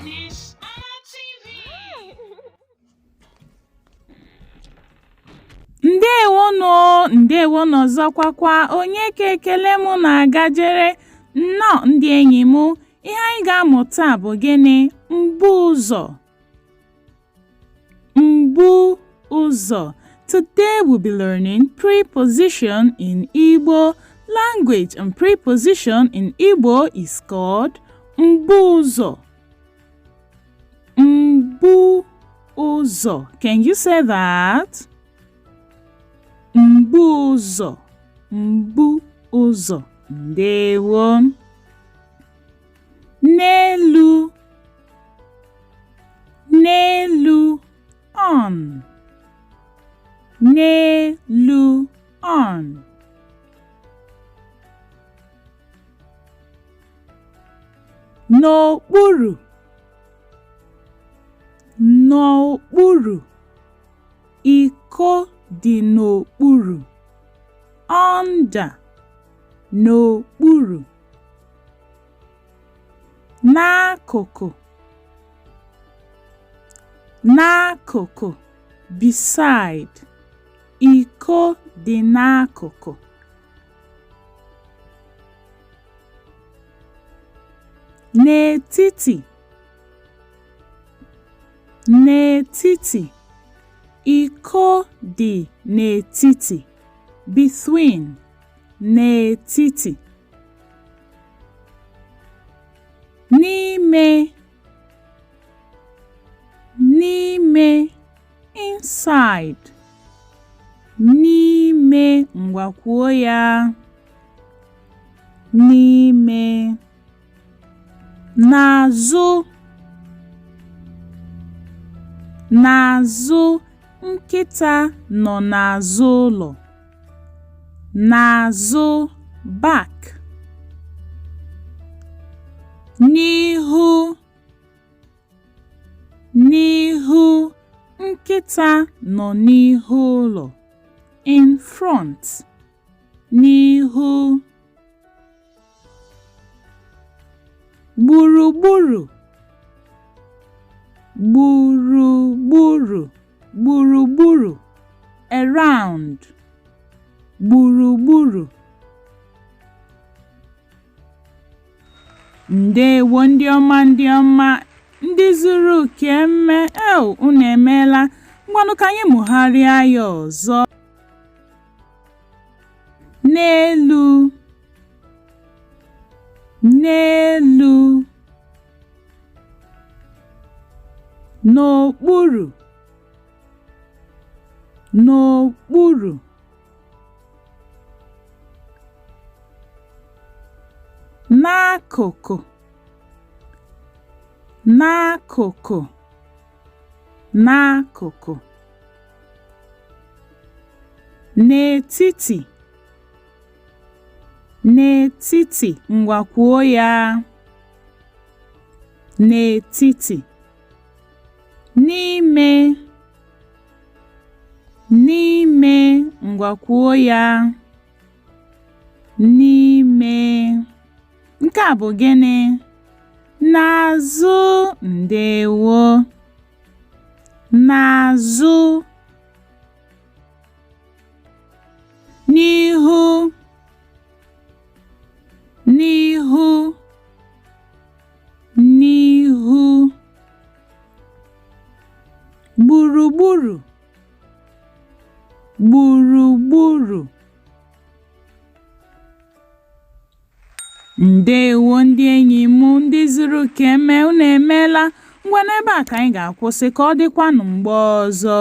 Miss Anna TV. Ndewonụ, ndewonụ ọzọkwakwa onye ka ekele m na-agajere nnọọ ndị enyi m ihe anyị ga-amụ taa bụ gịnị mbuụzọ mbuụzọ Today we'll be learning preposition in Igbo language and preposition in Igbo is called mbuụzọ mbuụzọ Can you say that? Mbuụzọ mbuụzọ ndewo n'elu n'elu on n'elu on n'okpuru n'okpuru iko dị n'okpuru under n'okpuru n'akụkụ n'akụkụ beside iko dị n'akụkụ n'etiti n'etiti iko dị n'etiti between n'etiti n'ime n'ime inside n'ime ngwa kwuo ya n'ime n'azụ n'azụ nkịta nọ n'azụ ụlọ n'azụ back n'ihu n'ihu nkịta nọ n'ihu ụlọ in front n'ihu gburugburu gburugburu gburugburu around gburugburu ndewo ndị ọma ndị ọma ndị zuru ka eme eo unu emeela ngwanụ ka anyị mụgharịa ya ọzọ n'elu n'elu n'okpuru n'okpuru n'akụkụ n'akụkụ n'akụkụ n'etiti n'etiti ngwa kwuo ya n'etiti n'ime n'ime ngwa kwuo ya n'ime nke a bụ gịnị n'azụ ndewo n'azụ n'ihu n'ihu n'ihu gburugburu gburugburu Ndewo ndị enyi m ndị zuru ka eme unu emeela ngwa n'ebe a ka anyị ga-akwụsị ka ọ dịkwanụ mgbe ọzọ.